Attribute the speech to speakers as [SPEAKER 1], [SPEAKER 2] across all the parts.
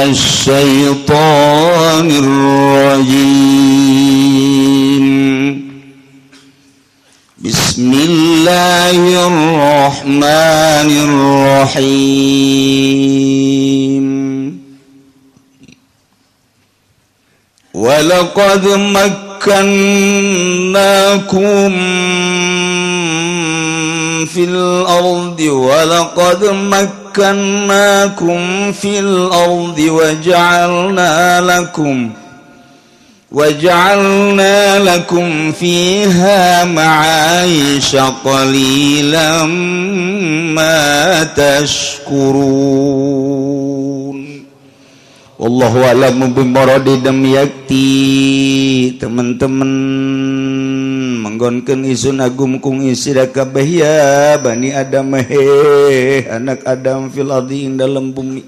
[SPEAKER 1] minasyaitonir rajim. Bismillahirrahmanirrahim. Walaqad makkannakum fil ardi walaqad makkannakum fil ardi waja'alna lakum fiha ma'aisha qalilan ma tashkurun. Wallahu a'lamu bimuradi dam yakti. Teman-teman manggonkeun isun agum kung isira kabeh ya bani Adam, he anak Adam fil ardi ing dalem bumi.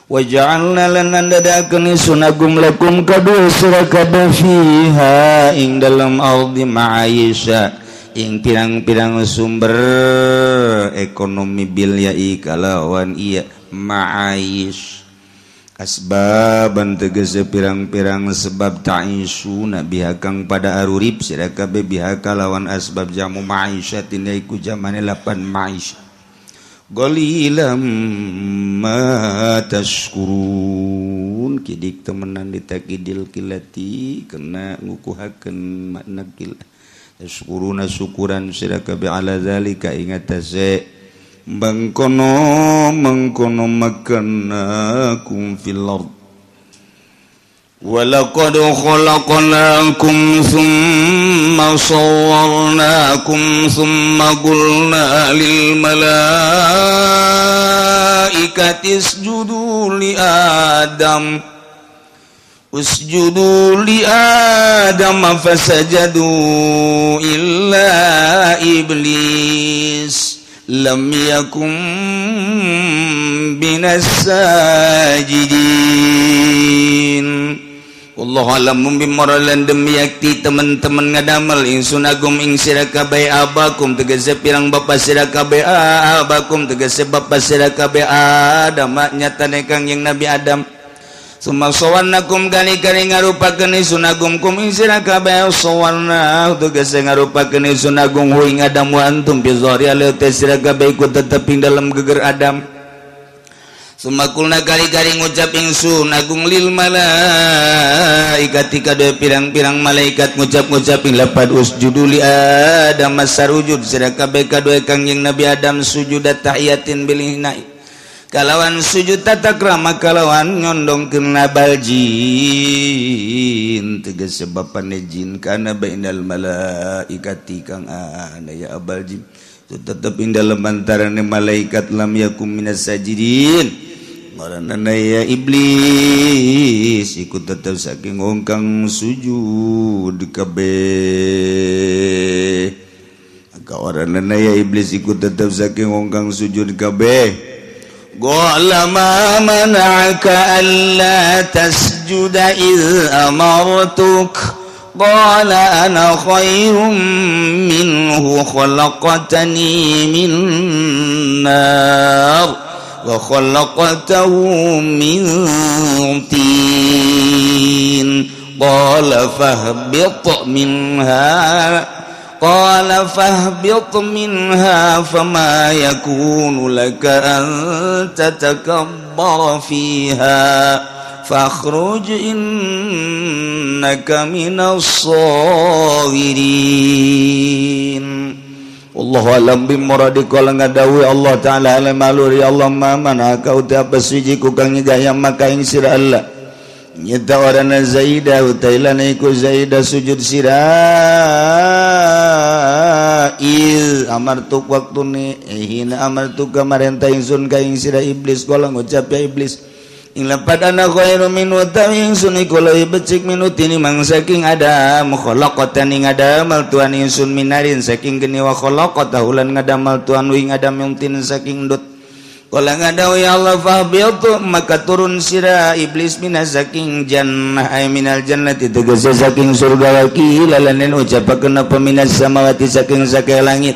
[SPEAKER 1] Wa ja'alna lan andadakeun isun agum lakum kadue sira kabeh fiha ing dalem ardi ma'aisha ing pirang-pirang sumber ekonomi bil ya'i kalawan iya ma'aish asbaban tegese pirang-pirang sebab ta'isuna biha kang pada arurip sira kabeh biha kalawan asbab jamu ma'isyatin iku jamane lapan ma'isya qalilan ma tashkurun. Kidik temenan ditakidil kilati kena ngukuhakeun makna kil tashkuruna syukuran sira kabeh ala zalika ing atase mengkono mengkono makannakum fil ard. Walaqad khalaqnakum thumma sawwarnakum thumma qulna lil malaikati isjudu li Adam usjudu li Adam fasajadu illa iblis lam yakum minas sajidin. Wallahu a'lam bimaralan demi yakti teman-teman ngadamel ingsun agum ing sira kabeh abakum tegese pirang bapa sira kabeh abakum tegese bapa sira kabeh Adam nyatane kang yang Nabi Adam. Summa sawannakum kali-kali ngarupakeun ingsun agung kum ing sira kabeh sawanna tegese ngarupakeun ingsun agung hu ing Adam wa antum bi zahri aleu teh sira kabeh iku tetep ing dalem geger Adam. Summa kulna kali-kali ngucap ingsun agung lil malaikati kadue pirang-pirang malaikat ngucap-ngucap ing lapad usjudu li Adam sarujud sira kabeh kadue kang yang Nabi Adam sujud tahiyatin bil hinai kalawan sujud tata krama kalawan nyondongkeun bal jin tegese bapane jin kana bainal malaikati kang ana ya abal jin tetep ing dalem antarane malaikat lam yakum minas sajidin ngaranna ya iblis iku tetep saking wong kang sujud kabeh. Kawaranna ya iblis iku tetep saking wong kang sujud kabeh. Qala ma mana'aka alla tasjuda idh amartuk qala ana khairum minhu khalaqtani min nar wa khalaqtahu min tin qala fahbit minha qala fahbit minha fama yakunu laka an tatakabbara fiha fakhruj innaka minas saghirin. Wallahu a'lam bimuradi qala ngadawi Allah ta'ala alam aluri Allah ma manaka uta apa suji ku kang nyegah maka ing sira Allah nyata warana Zaidah utailana iku Zaidah sujud sira il amartuk waktune hina amartuk kamarenta ingsun ka ing sira iblis kala ngucap ya iblis ing lapad ana khairu min wa ingsun iku leuwih becik minutini mang saking Adam khalaqatan ing Adam tuan ingsun minarin saking geni wa khalaqatahu lan ngadamal tuan ing Adam yumtin saking ndut. Kala ngadaw ya Allah fahbitu maka turun sira iblis minas saking jannah ay minal jannati tegese saking surga wakil lalan ucapakeun apa minas samawati saking sakai langit.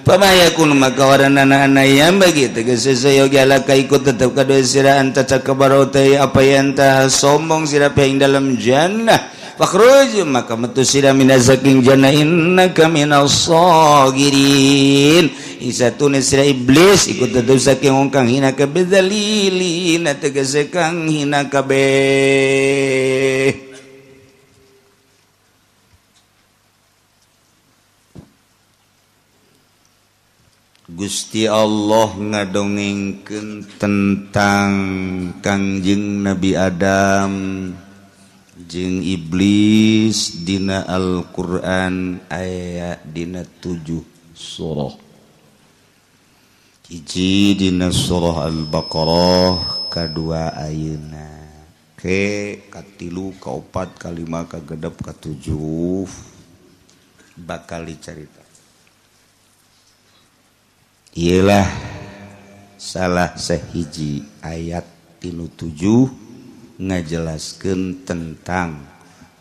[SPEAKER 1] Pamayakun maka waranana yang bagi tegese sayogi alaka ikut tetep kadua sira anta takabarotai apa yang tah sombong sira ing dalam jannah. Fakhruj maka metu sira minazaking jannah innaka minas sagirin. Isatune sira iblis ikut tetep saking wong kang hina kabeh dzalilin tegese kang hina kabeh. Gusti Allah ngadongengkeun tentang Kangjeng Nabi Adam jeung iblis dina Al-Qur'an aya dina 7 surah. Hiji dina surah Al-Baqarah, kadua ayeuna ke katilu, kaopat, kalima, kagenep, katujuh bakal dicarita. Ialah salah sahiji ayat tinu 7 ngajelaskeun tentang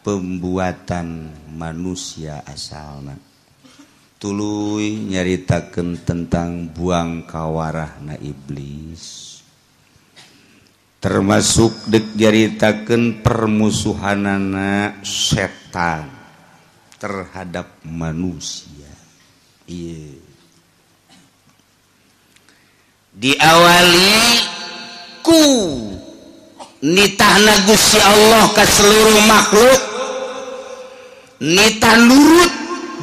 [SPEAKER 1] pembuatan manusia asalna. Tuluy nyaritakeun tentang buang kawarahna iblis. Termasuk dek nyaritakeun permusuhanana setan terhadap manusia. Iya. Diawali ku nitahna Gusti Allah ka seluruh makhluk nitah nurut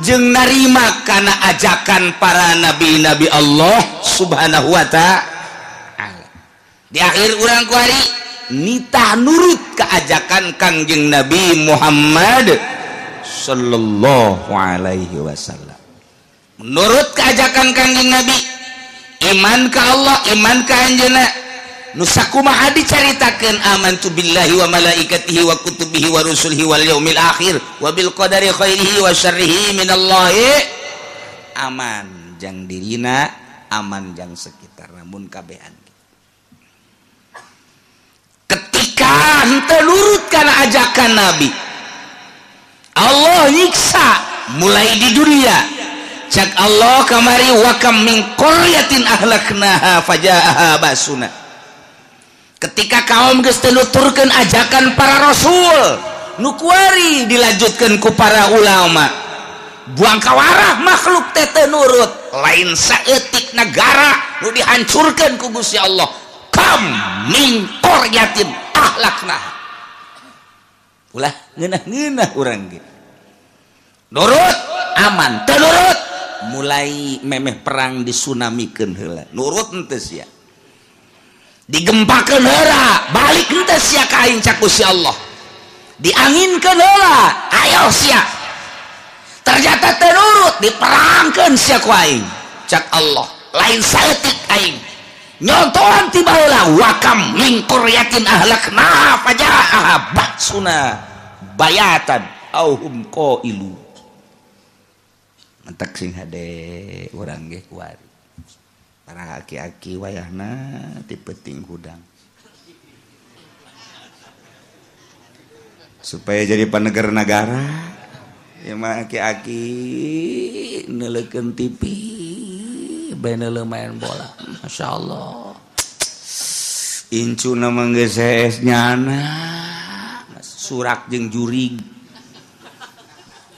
[SPEAKER 1] jeung narima kana ajakan para nabi-nabi Allah subhanahu wa ta'ala. Di akhir urang kuari nitah nurut ka ajakan Kangjeng Nabi Muhammad sallallahu alaihi wasallam. Menurut keajakan Kangjeng Nabi, iman ka Allah, iman ka anjeunna. Nu sakumaha dicaritakeun amantu billahi wa malaikatihi wa kutubihi wa rusulihi wal yaumil akhir wa bil qadari khairihi wa syarrihi minallahi. Aman jang dirina, aman jang sekitar, namun kabehan. Ketika henteu nurut kana ajakan Nabi, Allah nyiksa mulai di dunia. Cak Allah kamari wa kam min qaryatin ahlaknaha fajaaha basuna. Ketika kaum geus teu nuturkeun ajakan para rasul, nu kuari dilanjutkeun ku para ulama. Buang kawarah makhluk teh teu nurut, lain saeutik negara nu dihancurkeun ku Gusti Allah. Kam min qaryatin ahlaknaha. Ulah ngeunah-ngeunah urang ge. Nurut aman, teu nurut mulai memeh perang disunamikeun heula. Nurut henteu sia. Digempakeun heula, balik henteu sia ka aing cak Gusti Allah. Dianginkeun heula, ayo sia. Ternyata teu nurut, diperangkeun sia ku aing cak Allah. Lain saeutik aing. Nyontohan ti baheula wa kam min qaryatin ahlaknaha fajaaha ba'suna bayatan au hum qailu. Mentak sing hade urang ge kuari. Para aki-aki wayahna ti peuting hudang. Supaya jadi paneger nagara, ya mah aki-aki neuleukeun TV, bae neuleuh main bola. Masyaallah. Incuna mah geus hees nyana, surak jeung jurig.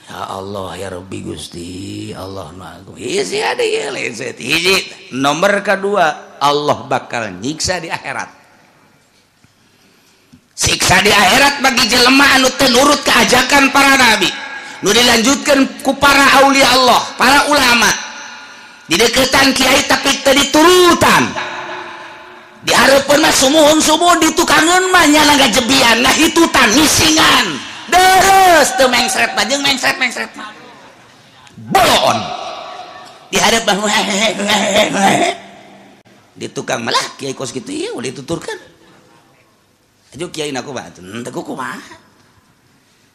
[SPEAKER 1] Ya Allah ya Rabbi Gusti Allah nu agung. Hiji ada ieu leset. Hiji nomor kedua, Allah bakal nyiksa di akhirat. Siksa di akhirat bagi jelema anu teu nurut keajakan para nabi, nu dilanjutkeun ku para aulia Allah, para ulama. Dideketan kiai tapi teu diturutan. Di hareupeun mah sumuhun-sumuhun, di tukangeun mah nyana ngajebian, ngahitutan, ngisingan. Deres teu mengsret mah jeung mengsret-mengsret mah. Bolon. Di hareup mah di tukang malah kiai kos kitu ieu ulah dituturkeun. Ajo kiai na kumaha henteu kumaha.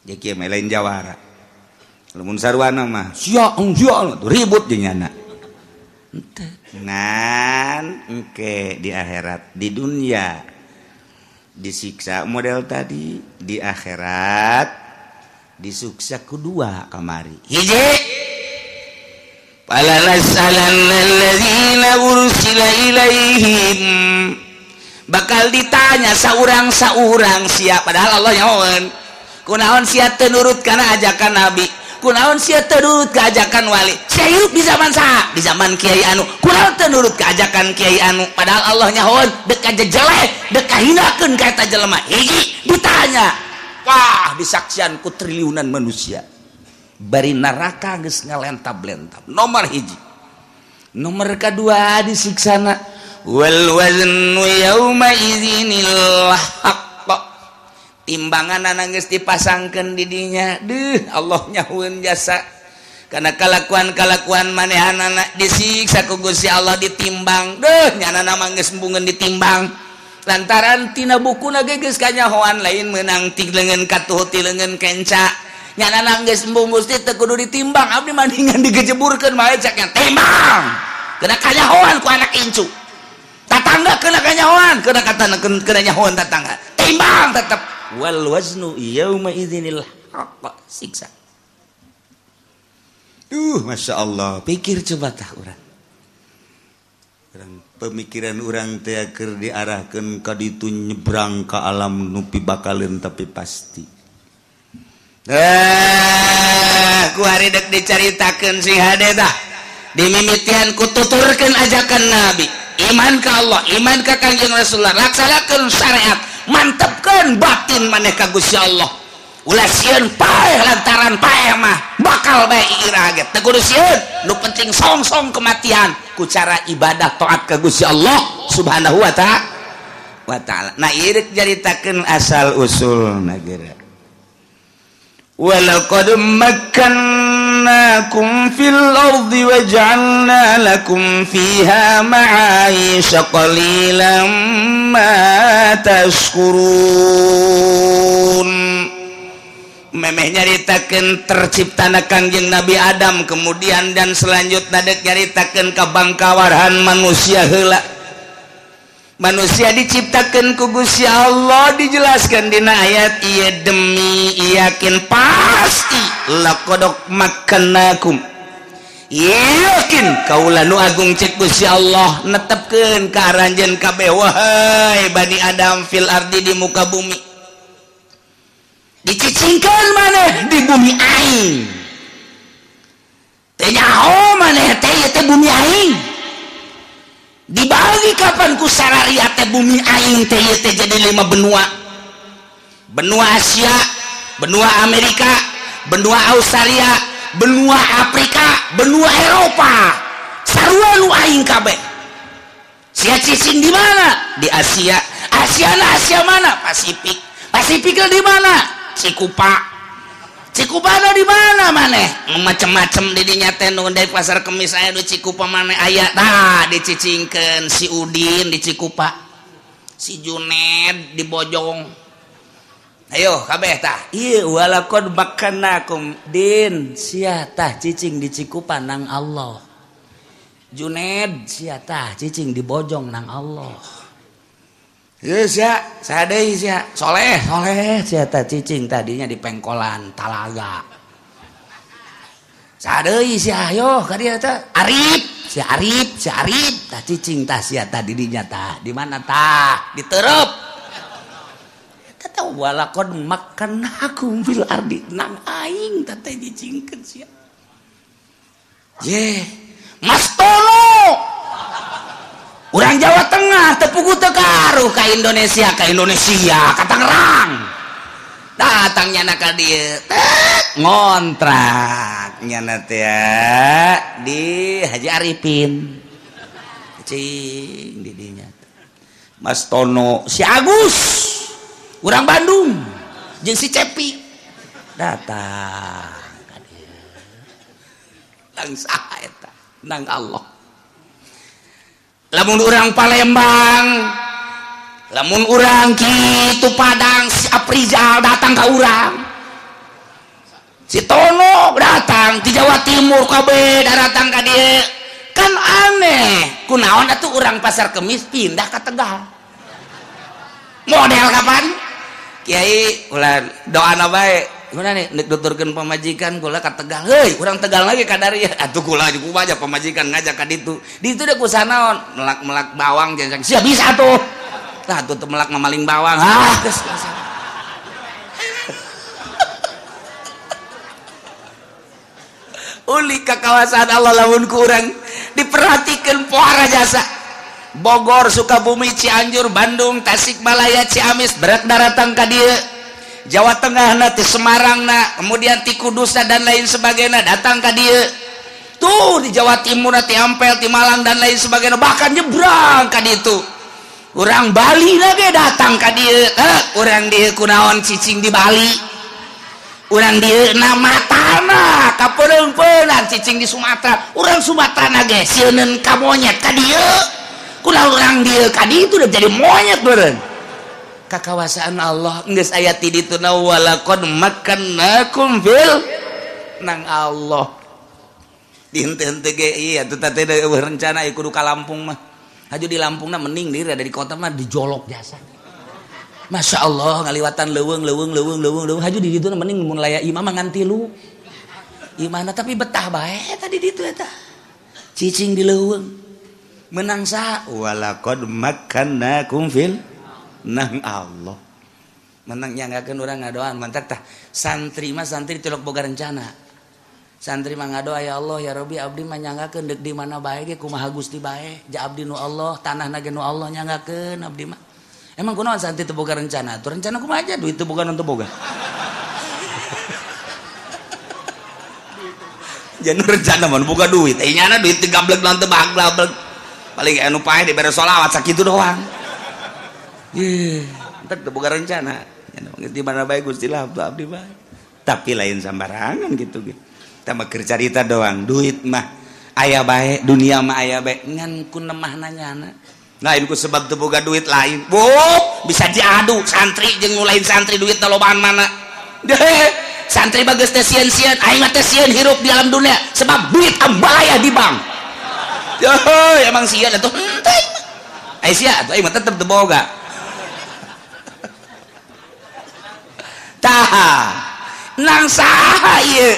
[SPEAKER 1] Jeung kiai mah lain jawara. Lamun sarwana mah sia sia ribut jeung nyana. Henteu. Ngan engke di akhirat, di dunia disiksa model tadi, di akhirat disiksa kedua kamari. Hiji Wala nas'alanna alladzina ursila ilaihim, bakal ditanya saurang-saurang sia, padahal Allah nyahoeun kunaon sia teu nurut kana ajakan nabi, kunaon sia teu nurut ka ajakan wali, sia hirup di zaman saha, di zaman kiai anu, kunaon teu nurut ka ajakan kiai anu, padahal Allah nyahoeun dek kajejeleh dek kahinakeun ka eta jelema. Hiji ditanya, wah disaksian ku triliunan manusia bari neraka geus ngalentab-lentab. Nomor hiji, nomor kedua disiksana wal waznu yauma idzinil haqq, timbangan geus dipasangkeun di dinya. Deuh Allah nyahueun jasa karena kalakuan-kalakuan manehanana disiksa ku Gusti Allah ditimbang. Deuh nyanana mah geus embungeun ditimbang lantaran tina bukuna ge geus kanyahoan lain meunang ti leungeun katuhu ti leungeun kenca. Nyana geus embung Gusti teu kudu ditimbang, abdi mandingan digejeburkeun bae cek nya timbang. Kena kanyahoan ku anak incu. Tatangga kena kanyahoan, kena katana kena nyahoan tatangga. Timbang tetep wal waznu yauma idzinil haqq, siksa. Masya Allah, pikir coba tah urang. Urang pemikiran urang teh keur diarahkeun ka ditu nyebrang ka alam nu pibakaleun tapi pasti. Ku hari dek dicaritakeun sing hade tah. Dimimitian ku tuturkeun ajakan Nabi, iman ka Allah, iman ka Kangjeng Rasulullah, laksanakeun syariat, mantepkeun batin maneh ka Gusti Allah. Ulah sieun paeh lantaran paeh mah bakal bae ira ge. Teu kudu sieun, nu penting song-song kematian ku cara ibadah taat ka Gusti Allah Subhanahu wa ta'ala. Nah ieu rek caritakeun asal usul nagara. Walaqad makkannakum fil ardi waja'alna lakum fiha ma'aisha qalilan ma tashkurun. Memeh nyaritakeun terciptana Kangjeng Nabi Adam kemudian dan selanjutna dek nyaritakeun kabangkawarhan manusia heula. Manusia diciptakan ku Gusti Allah dijelaskan dina ayat ieu demi yakin pasti laqad makkannakum, yakin kaula nu agung cek Gusti Allah netepkeun ka aranjeun kabeh wahai Bani Adam fil ardi di muka bumi, dicicingkeun maneh di bumi aing, teu nyaho maneh teh ieu teh bumi aing. Dibagi kapan ku sararia teh bumi aing teh ieu teh jadi 5 benua. Benua Asia, benua Amerika, benua Australia, benua Afrika, benua Eropa. Sarua nu aing kabeh. Sia cicing di mana? Di Asia. Asia na Asia mana? Pasifik. Pasifik di mana? Cikupa. Cikupa di mana maneh? Macem-macem di dinya teh nu dari pasar Kemis aya nu Cikupa maneh aya. Tah dicicingkeun si Udin di Cikupa. Si Juned di Bojong. Ayo kabeh tah. Ieu walaqad makkannakum din sia tah cicing di Cikupa nang Allah. Juned sia tah cicing di Bojong nang Allah. Ye sia, saha deui sia? Soleh, soleh sia tah cicing tadinya di Pengkolan Talaga. Saha deui sia? Ayo ka dieu teh. Arif, sia Arif, sia Arif tah cicing tah sia tah di dinya tah. Di mana tah? Di Terep. Eta teh walaqad makkannakum fil ardi nang aing tah teh dicingkeun sia. Ye, Mas Tono urang Jawa Tengah tepugu teu karuh ka Indonesia, ka Indonesia, ka Tangerang. Datang nyana ka dieu, ngontrak nyana teh di Haji Arifin. Cing di dinya. Mas Tono, si Agus, urang Bandung, jeung si Cepi datang ka dieu. Nang saha eta? Nang Allah. Lamun urang Palembang, lamun urang kitu Padang, si Aprizal datang ka urang, si Tono datang di Jawa Timur kabeh datang ka dieu. Kan aneh, kunaon atuh urang Pasar Kemis pindah ka Tegal. Model kapan? Kiai ulah doana bae, Gimana nih nek tuturkeun pamajikan kula ka Tegal. Heuy, urang Tegal lagi ka dieu. Atuh kula kumaha aja pamajikan ngajak ka ditu. Di ditu deh kusanaon melak-melak bawang jang sia bisa tuh. Tah atuh teu melak mamaling bawang. Ah, geus. Uli ka kawasan Allah lamun ku urang diperhatikeun pohara jasa. Bogor, Sukabumi, Cianjur, Bandung, Tasikmalaya, Ciamis berak daratang ka dieu. Jawa Tengah na, ti Semarang na, kemudian ti Kudus dan lain sebagainya datang ka dieu. Tuh di Jawa Timur na, ti Ampel, ti Malang dan lain sebagainya, bahkan nyebrang ka ditu. Urang Bali lagi datang ka dieu. Urang dieu kunaon cicing di Bali. Urang dieu na matana kapeung-peungan cicing di Sumatera. Urang Sumatera na ge sieuneun ka monyet ka dieu. Kunaon urang dieu ka ditu udah jadi monyet beureun. Kakawasaan Allah geus aya ti ditu na walaqad makkannakum fil nang Allah. Dihenteu-henteu ge ieu atuh teh eueuh rencana ieu kudu ka Lampung mah. Haju di Lampungna mending diri ada di kota mah dijolok jasa. Masya Allah ngaliwatan leuweung leuweung leuweung leuweung leuweung haju di ditu mending mun laya imah mah ngan tilu. Imahna tapi betah bae tadi ditu eta. Cicing di leuweung. Menang saha? Walaqad makkannakum fil nang Allah. Menang nyanggakeun urang ngadoan mantak tah santri mah santri tilok boga rencana. Santri mah ngadoa ya Allah ya Rabbi abdi mah nyanggakeun deuk di mana bae ge kumaha Gusti bae ja abdi nu Allah tanahna ge nu Allah nyanggakeun abdi mah. Emang kunaon santri teu boga rencana? Tuh rencana kumaha aja duit teu boga nu teu boga. Jangan rencana mah boga duit. Eh nyana duit teu gablek naon teu bagblek. Paling anu paeh dibere sholawat sakitu doang. Ye, entar teu boga rencana. Di mana bae Gusti lah abdi bae. Tapi lain sambarangan gitu ge. Tah mah keur carita doang, duit mah aya bae, dunia mah aya bae ngan ku nemahna nyana. Lain ku sebab teu boga duit lain. Boh, bisa diadu santri jeung nu lain santri duit lobaan mana. Deh, santri bagus teh sieun-sieun, aing mah teh sieun hirup di alam dunia sebab duit ambalaya di bank. Euy, emang sieun atuh henteu. Ai sia atuh aing mah tetep teu boga. Tah, nang saha ieu?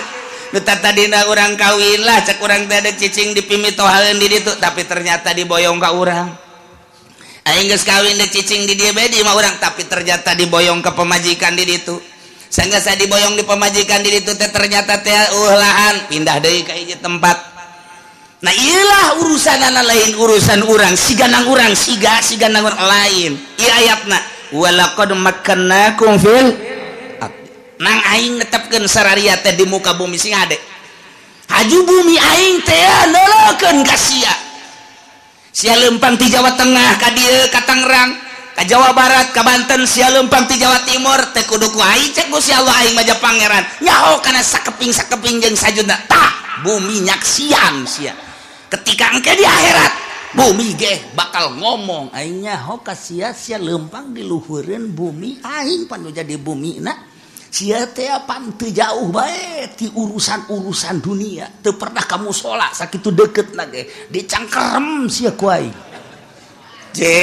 [SPEAKER 1] Nu tadina urang kawin lah cek urang teh ada cicing di pimitohaeun di ditu, tapi ternyata diboyong ka urang. Aing geus kawin deh cicing di dieu bae di imah urang, tapi ternyata diboyong ke pemajikan di ditu. Sanggeus diboyong di pemajikan di ditu teh ternyata teh lahan pindah deui ka hiji tempat. Nah ieulah urusanana lain urusan urang, siga nang urang siga siga nang urang lain. Ieu ayatna walaqad makkannakum fil nang aing netepkeun sararia teh di muka bumi sing hade. Haju bumi aing teh leulekeun ka sia. Sia leumpang ti Jawa Tengah ka dieu ka Tangerang, ka Jawa Barat, ka Banten, sia leumpang ti Jawa Timur teh kudu ku aing cek Gusti Allah aing mah pangeran. Nyaho kana sakeping-sakeping jeung sajudna. Tah, bumi nyaksian sia. Ketika engke di akhirat, bumi ge bakal ngomong aing nyaho ka sia, sia leumpang di luhureun bumi aing pan nu jadi bumina. Sia teh pan teu jauh bae ti urusan-urusan dunia, teu pernah ka mushola sakitu deukeutna ge dicangkerem sia ku aing. Je,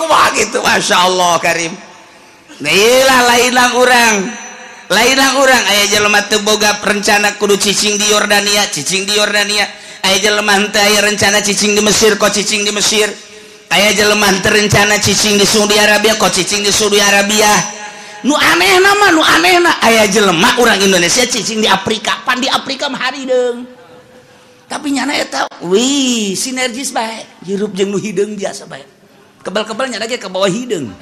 [SPEAKER 1] kumaha kitu masyaallah karim. Ilah lainang urang. Lainang urang aya jelema teu boga rencana kudu cicing di Yordania, cicing di Yordania. Aya jelema teu aya rencana cicing di Mesir, kok cicing di Mesir. Aya jelema teu rencana cicing di Saudi Arabia, kok cicing di Saudi Arabia. Nu anehna mah nu anehna aya jelema urang Indonesia cicing di Afrika, pan di Afrika mah harideung. Tapi nyana eta wih sinergis bae, hirup jeung nu hideung biasa bae. Kebal-kebal nyana ge ka bawah hideung.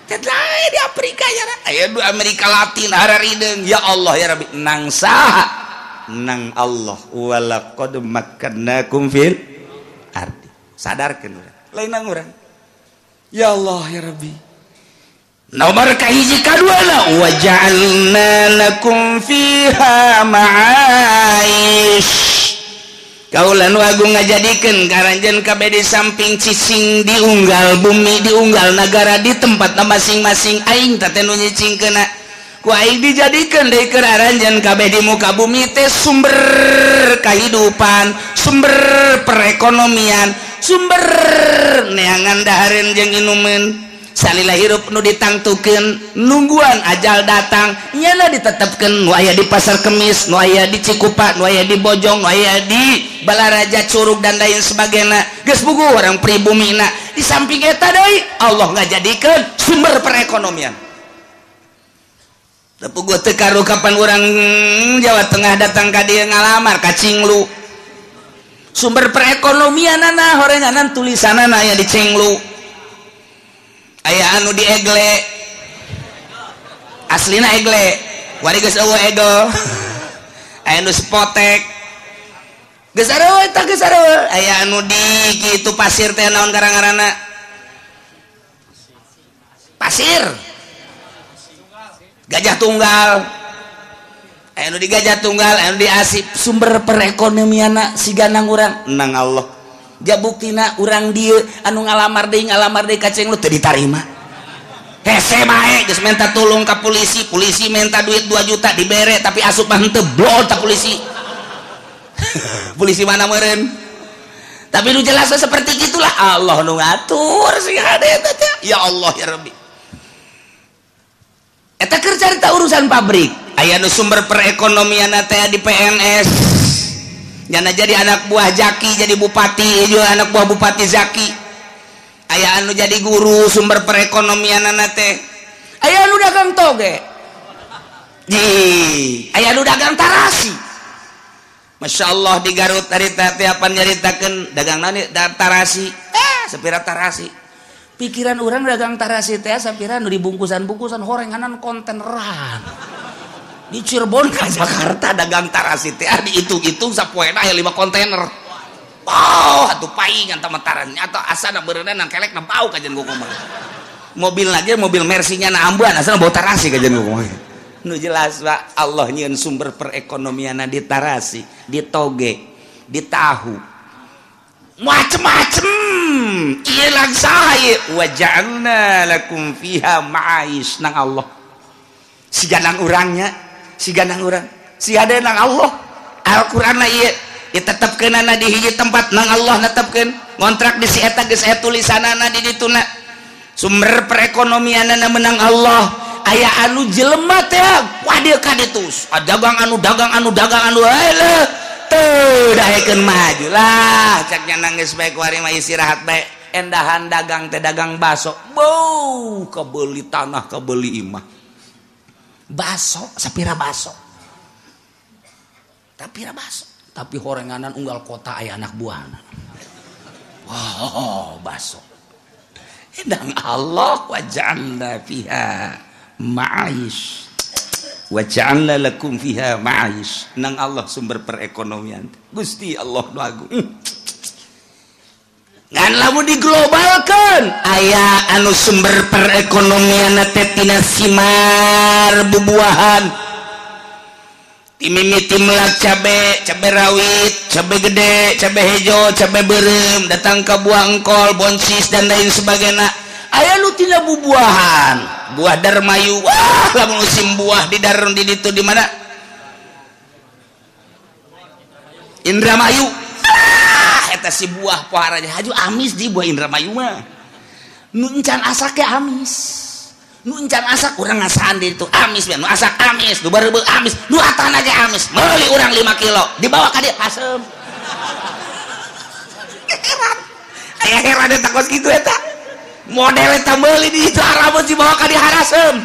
[SPEAKER 1] Teh di Afrika nyana aya du Amerika Latin hararideung. Ya Allah ya Rabbi, nang saha? Nang Allah walaqad makkannakum fil ardi. Sadarkeun urang. Lain nang urang. Ya Allah ya Rabbi. Nomor kahiji kaduana waja'alna lakum fiha ma'aish. Kaulan wagung ngajadikeun karanjeun kabeh di samping cicing di unggal bumi di unggal nagara di tempatna masing-masing aing teh nu nyicingkeunna. Ku aing dijadikeun deui keur aranjeun kabeh di muka bumi teh sumber kahidupan, sumber perekonomian, sumber neangan dahareun jeung inumeun. Salila hirup nu ditangtukeun nungguan ajal datang nyana ditetepkeun nu aya di Pasar Kemis, nu aya di Cikupa, nu aya di Bojong, nu aya di Balaraja, Curug dan lain sebagainya. Geus puguh orang pribumina. Di samping eta deui Allah ngajadikeun sumber perekonomian. Teu puguh teu karu kapan urang Jawa Tengah datang ka dieu ngalamar ka Cinglu. Sumber perekonomianana horenganan tulisanana aya di Cinglu. Aya anu di Egle. Aslina Egle. Wari geus eueuh Egel. Aya anu Spotek. Geus areueuh eta geus areueuh. Aya anu di kitu pasir teh naon ngaranna? Pasir. Gajah Tunggal. Aya nu di Gajah Tunggal, aya nu di Asip. Sumber perekonomianna siga nang urang nang Allah. Ja buktina urang dieu anu ngalamar deui ka Cenglu teu ditarima. Hese bae geus minta tulung ka polisi, polisi minta duit 2 juta dibere tapi asup mah henteu blol ta polisi. Polisi mana meureun? Tapi nu jelas seperti gitulah Allah nu ngatur sing hade eta teh. Ya Allah ya Rabbi. Eta keur carita urusan pabrik. Aya nu sumber perekonomian teh di PNS. Nyana jadi anak buah Zaki jadi bupati, juga anak buah Bupati Zaki. Aya anu jadi guru sumber perekonomianana teh. Aya anu dagang toge. Ji, aya anu dagang tarasi. Masya Allah di Garut harita teh apan nyaritakeun dagang naon tarasi. Sapira tarasi. Pikiran orang dagang tarasi teh sapira nu dibungkusan-bungkusan horenganan konteneran. Di Cirebon ke Jakarta dagang tarasi teh dihitung-hitung sapoena aya 5 kontainer. Oh, atuh paingan tah tarasi atau asana beureunan nang kelek na bau kajian kumaha. Mobil lagi mobil Mercy-nya na ambuan asana bau tarasi kajian kumaha. Nu jelas Pak, Allah nyieun sumber perekonomianna di tarasi, di toge, di tahu. Macem-macem. Ieu langsa ieu wa ja'alna lakum fiha ma'ais nang Allah. Siga nang urangnya, siga nang urang, siga nang Allah. Al-Qur'an na ieu ditetepkeunana di hiji tempat nang Allah netepkeun, ngontrak di si eta geus aya tulisanana di dituna. Sumber perekonomianana menang Allah. Aya anu jelema teh wah dieu ka ditu. Dagang anu dagang anu dagang anu heuh teu daekeun maju lah cek nya nangis bae kuari mah istirahat bae. Endahan dagang teh dagang baso. Beuh kebeuli tanah kebeuli imah. Baso sapira baso. Sapira baso. Tapi horenganan unggal kota aya anak buahna. Wow, baso. Endang Allah wa ja'alna fiha ma'aish. Wa ja'alna lakum fiha ma'aish. Nang Allah sumber perekonomian. Gusti Allah nu agung. Ngan lamun diglobalkeun aya anu sumber perekonomian teh tina simar bubuahan. Timimiti melak cabe, cabe rawit, cabe gede, cabe hejo, cabe beureum, datang ke buah engkol, bonsis dan lain sebagainya. Aya nu tina bubuahan, buah darmayu. Wah, lamun musim buah di darun di ditu di mana? Indramayu. Ah, eta si buah pohara haju amis di buah Indramayu mah. Nu encan asak ge amis. Nu encan asak urang ngasaan di ditu amis, nu asak amis, nu bareubeung amis, nu atana ge amis. Meuli urang 5 kilo, dibawa ka dieu asem. Heran. Aya heran eta kos kitu eta. Model eta meuli di ditu arabeun dibawa ka dieu harasem.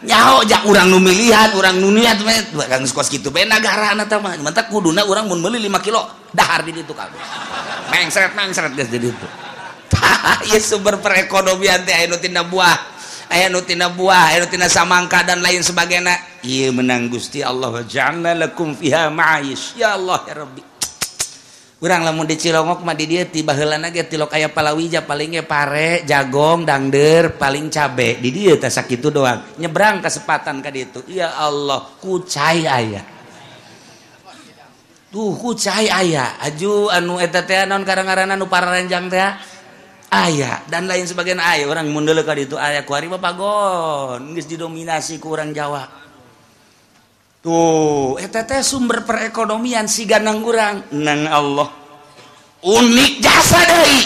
[SPEAKER 1] Nyaho jak urang nu milihan, urang nu niat mah kang kos kitu bae nagarana eta mah. Mantak kuduna urang mun meuli 5 kilo dahar di ditu kabeh. Mengsret-mengsret geus di ditu. Tah, ieu sumber perekonomian teh aya nu tina buah, aya nu tina buah, aya nu tina samangka dan lain sebagainya. Ieu menang Gusti Allah ja'alna lakum fiha ma'aish. Ya Allah ya Rabbi. Urang lamun di Cilongok mah di dieu ti baheulana ge tilok aya palawija paling ge pare, jagong, dangder, paling cabe. Di dieu teh sakitu doang. Nyebrang kesempatan ka ditu. Ya Allah, kucai aya. Tuh kucai aya. Aju anu eta teh naon karang-ngaranna nu pararanjang teh aya dan lain sebagainya aya. Urang mun deuleu ka ditu aya kuari mah pagon geus didominasi ku urang Jawa. Tuh, eta teh sumber perekonomian siga nang urang nang Allah. Unik jasa deui.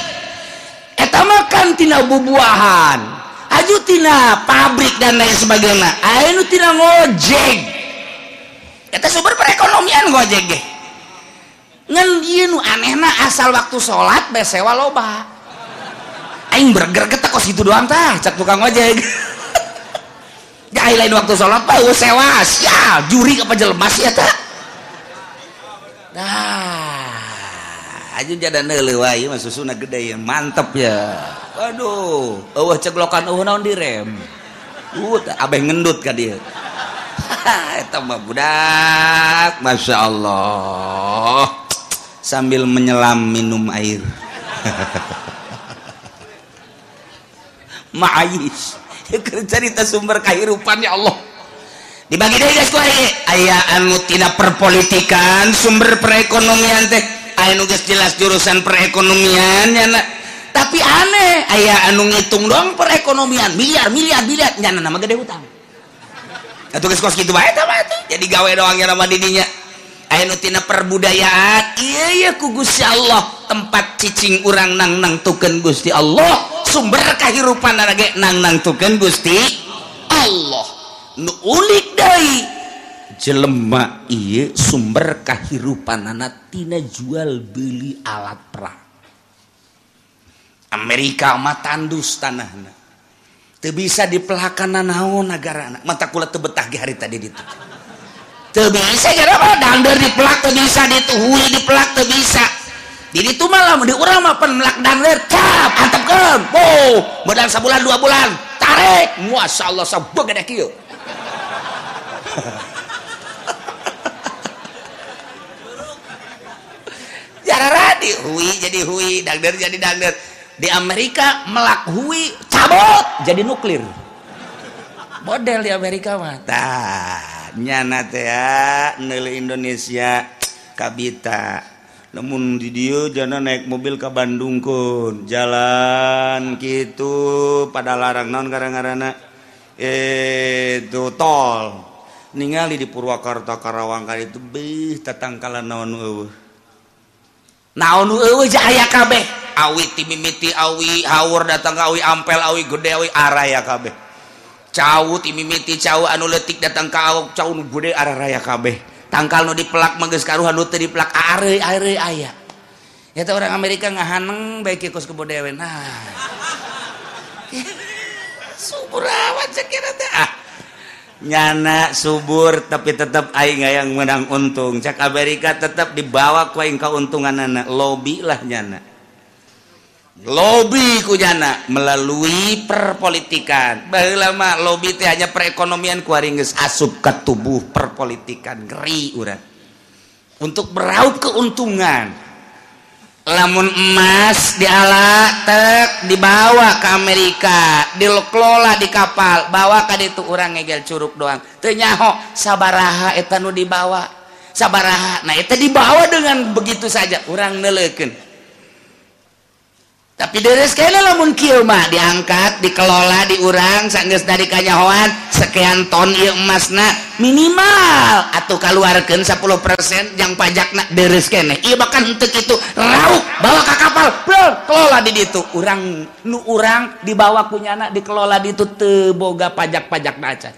[SPEAKER 1] Eta mah kan anu tina bubuahan, aju tina pabrik dan lain sebagainya, aya nu tina ngojek. Eta sumber perekonomian ngojek ge. Ngan ieu nu anehna asal waktu salat bae sewa loba. Aing berger getak kos kitu doang tah cak tukang ojek. Ya lain waktu salat mah sewa, sial, juri apa jelema sih eta. Nah, aja jada neuleuh wae ieu mah susuna gede ya, mantep ya. Waduh, eueuh ceglokan eueuh naon direm. Abeh ngendut ka dieu. Eta mah budak, Masya Allah. Sambil menyelam minum air. Ma'ayis. Cerita sumber kehidupan ya Allah. Dibagi deui geus ku aing. Aya anu tina perpolitikan, sumber perekonomian teh. Aya nu geus jelas jurusan perekonomian nya. Tapi aneh, aya anu ngitung doang perekonomian, miliar miliar miliar nyana nama gede hutang. Atuh geus kos kitu bae tah mah atuh. Jadi gawe doang nya nama didinya. Aya nu tina perbudayaan, ieu ye ku Gusti Allah tempat cicing urang nang nangtukeun Gusti Allah. Sumber kehidupan ge nang nangtukeun Gusti Allah. Nu ulik deui jelema ieu sumber kahirupanana tina jual beli alat perang. Amerika mah tandus tanahna. Teu bisa dipelakana naon nagarana. Mata kula teu betah ge hari tadi ditu. Teu bisa gara dangdeur dipelak teu bisa ditu, hui dipelak teu bisa. Di ditu mah lamun di urang mah pan melak dangdeur cap antepkeun. Oh, modal sabulan 2 bulan tarik. Masyaallah sabegede kieu. Jarara di hui jadi hui, dangdeur jadi dangdeur. Di Amerika melak hui cabut jadi nuklir. Model di Amerika mah. Tah, nyana teh ya neuleuh Indonesia kabita. Namun di dieu jana naik mobil ke Bandung kun, jalan kitu pada larang naon gara-garana itu tol. Ningali di Purwakarta Karawang ka itu beuh tatangkalan naon eueuh. Naon eueuh aya kabeh. Awi timimiti awi haur datang ka awi ampel awi gede awi araya kabeh. Cau timimiti cau anu leutik datang ka awak cau nu gede araya kabeh. Tangkal nu dipelak mah geus karuhan nu teu dipelak areuy-areuy aya. Ya teh orang Amerika ngahaneng bae kieu kos kebo dewe. Nah. Subur amat sakira teh. Ah. Nyana subur tapi tetap aing hayang menang untung. Cak Amerika tetap dibawa ku aing kauntunganana, lobi lah nyana. Lobi ku nyana melalui perpolitikan. Baheula mah lobi teh hanya perekonomian ku ari geus asup ka tubuh perpolitikan ngeri urang. Untuk meraup keuntungan. Lamun emas diala tek dibawa ke Amerika, dikelola di kapal, bawa ka ditu urang ngegel curug doang. Teu nyaho sabaraha eta nu dibawa. Sabaraha. Nah eta dibawa dengan begitu saja urang neuleukeun. Tapi deres kayaknya lamun kieu mah diangkat, dikelola di urang sanggeus dari kanyahoan sekian ton ieu emasna minimal atuh kaluarkeun 10% jang pajakna deres keneh. Ieu bahkan henteu kitu, raup bawa ka kapal, bro, kelola di ditu. Urang nu urang dibawa ku nyana dikelola di ditu teu boga pajak-pajakna acan.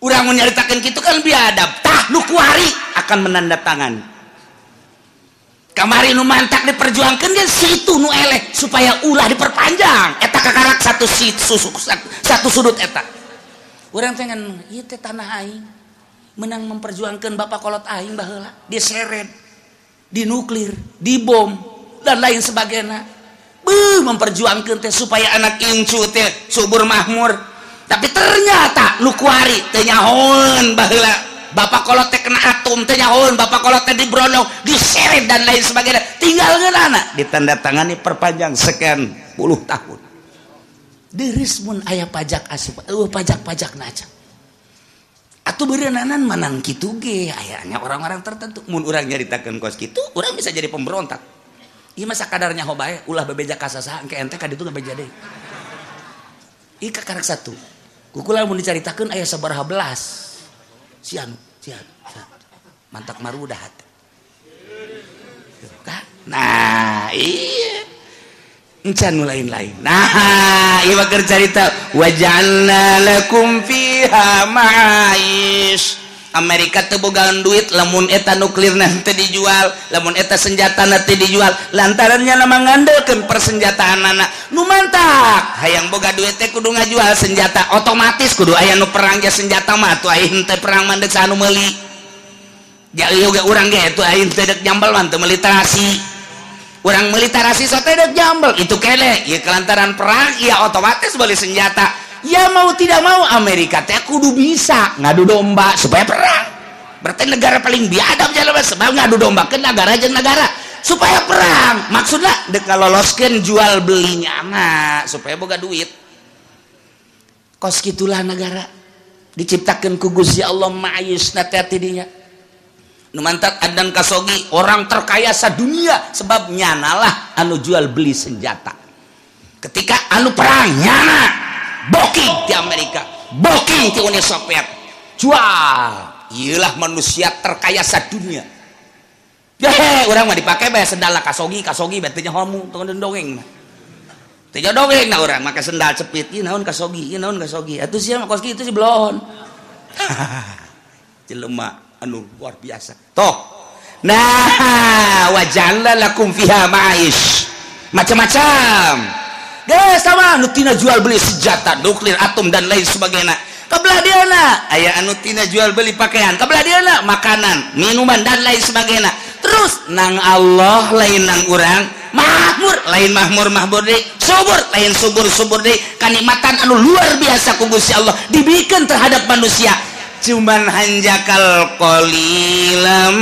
[SPEAKER 1] Urang mun nyaritakeun kitu kan biadab. Tah nu kuari akan menandatangani. Kamari nu mantak diperjuangkan kan situ nu eleh supaya ulah diperpanjang eta kakarak satu satu sudut eta urang teh ngan ieu teh tanah aing menang memperjuangkan bapak kolot aing baheula diseret dinuklir dibom dan lain sebagainya beuh memperjuangkan teh supaya anak incu teh subur makmur tapi ternyata nu kuari teh nyahoeun baheula bapak kolot teh kena atom teh nyahoeun, bapak kolot teh dibrondong, diseret dan lain sebagainya. Tinggal ngeunana ditandatangani perpanjang sekian puluh tahun. Deris mun aya pajak asup, eueuh pajak-pajakna aja. Atuh beureunanan manang kitu ge ayanya orang-orang tertentu. Mun urang nyaritakeun kos kitu, urang bisa jadi pemberontak. Ieu mah sakadar nyaho bae, ulah bebeja ka sasaha engke ente ka ditu bebeja deui. Ieu kakarak satu. Kukula mun dicaritakeun aya sabaraha belas. Sian, sian, sian. Mantak marudah hati. Nah, iya. Encan nu lain-lain. Nah, ieu mah keur carita waja'alna lakum fiha ma'aish. Amerika teu bogaan duit lamun eta nuklirna teu dijual, lamun eta senjatana teu dijual, lantaran nya mah ngandelkeun persenjataanana. Nu mantak hayang boga duit teh kudu ngajual senjata, otomatis kudu aya nu perang ge senjata mah atuh aing teh perang mah deuk anu meuli. Ja ieu ge urang ge atuh aing teh deuk jambel mah teu meuli tarasi. Urang meuli tarasi sote deuk jambel itu kene ieu kelantaran perang ya otomatis beli senjata. Ya mau tidak mau Amerika teh kudu bisa ngadu domba supaya perang. Berarti negara paling biadab jalan sebab ngadu domba ke negara jeung negara supaya perang. Maksudna dek ngaloloskeun jual belinya mah supaya boga duit. Kos kitulah negara diciptakeun ku Gusti Allah ma'ayisna teh tidinya. Nu mantak Adnan Khashoggi orang terkaya sadunia sebab nyanalah anu jual beli senjata. Ketika anu perang nyana booking di Amerika, booking di Uni Soviet, jual. Iyalah manusia terkaya sadunia. Hehe, urang mah dipake bae sendal Khashoggi, Khashoggi bae teu nyaho tong dongeng mah. Teu dongeng na urang make sendal cepit, ieu naon Khashoggi, ieu naon Khashoggi. Atuh sia mah kos kitu sih belon. Jelema anu luar biasa. Toh. Nah, waja'alna lakum fiha ma'aish. Macam-macam. Geus sama anu tina jual beli senjata nuklir, atom dan lain sebagainya. Kabelah dieuna aya anu tina jual beli pakaian, kabelah dieuna makanan, minuman dan lain sebagainya. Terus nang Allah lain nang urang, makmur lain mahmur mahmur deui, subur lain subur subur deui. Kanikmatan anu luar biasa ku Gusti Allah dibikeun terhadap manusia. Cuman hanjakal qalilam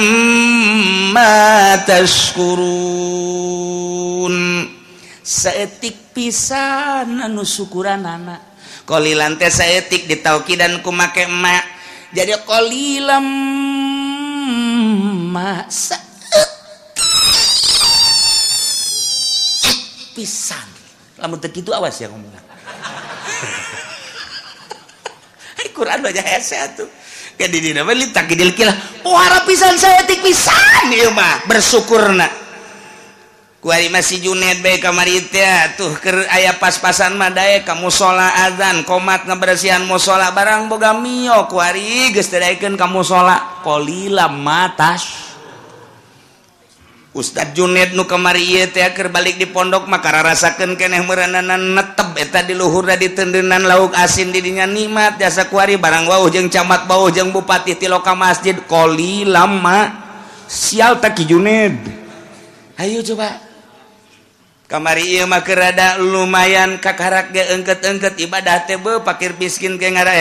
[SPEAKER 1] ma tashkurun. Saetik pisan anu syukuranana. Qalilan teh saetik ditaukidan ku make emak. Jadi qalilam ma saetik pisan. Lamun teu kitu awas ya ngomongna. Quran baca hese atuh. Ke di dina mah litakidil kilah. Pohara pisan saetik pisan ieu mah bersyukurna. Kuari masih Junet bae kamari teh tuh keur aya pas-pasan mah daek ka musala azan komat ngabersihan musala barang boga mio kuari geus teu daekeun ka musala qalilam matas. Ustad Junet nu kamari ieu teh keur balik di pondok mah kararasakeun keneh meureunana netep eta di luhurna ditendenan lauk asin di dinya nikmat jasa kuari barang wauh jeung camat bauh jeung bupati ti loka masjid qalilam ma sial teh Ki Junet. Ayo coba kamari ieu mah keur rada lumayan kakarak ge engket-engket ibadah teh beuh pakir miskin ke ngara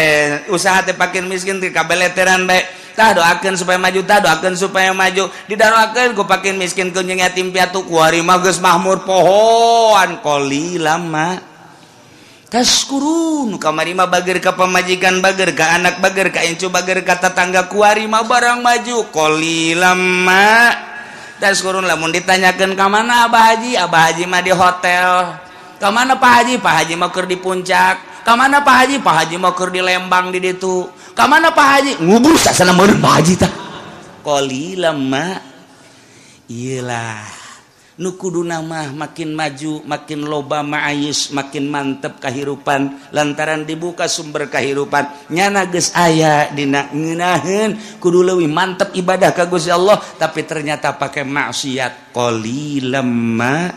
[SPEAKER 1] usaha teh pakir miskin teh kabeleteran bae. Tah doakeun supaya maju, tah doakeun supaya maju. Didaroakeun ku pakir miskin ku jeung yatim piatu kuari mah geus mahmur pohoan qalilam ma tashkurun. Kamari mah bager ka pamajikan, bager ka anak, bager ka incu, bager ka tetangga kuari mah barang maju qalilam ma tashkurun. Lamun ditanyakeun ka mana Abah Haji? Abah Haji mah di hotel. Ka mana Pak Haji? Pak Haji mah keur di puncak. Ka mana Pak Haji? Pak Haji mah keur di Lembang di ditu. Ka mana Pak Haji? Ngubur sasana meureun Pak Haji tah. Qalilam ma. Iyalah. Nu kuduna mah makin maju, makin loba ma'ayis, makin mantep kahirupan lantaran dibuka sumber kahirupan. Nyana geus aya dina ngeunaheun kudu leuwih mantep ibadah ka Gusti Allah, tapi ternyata pakai maksiat. Qalilam ma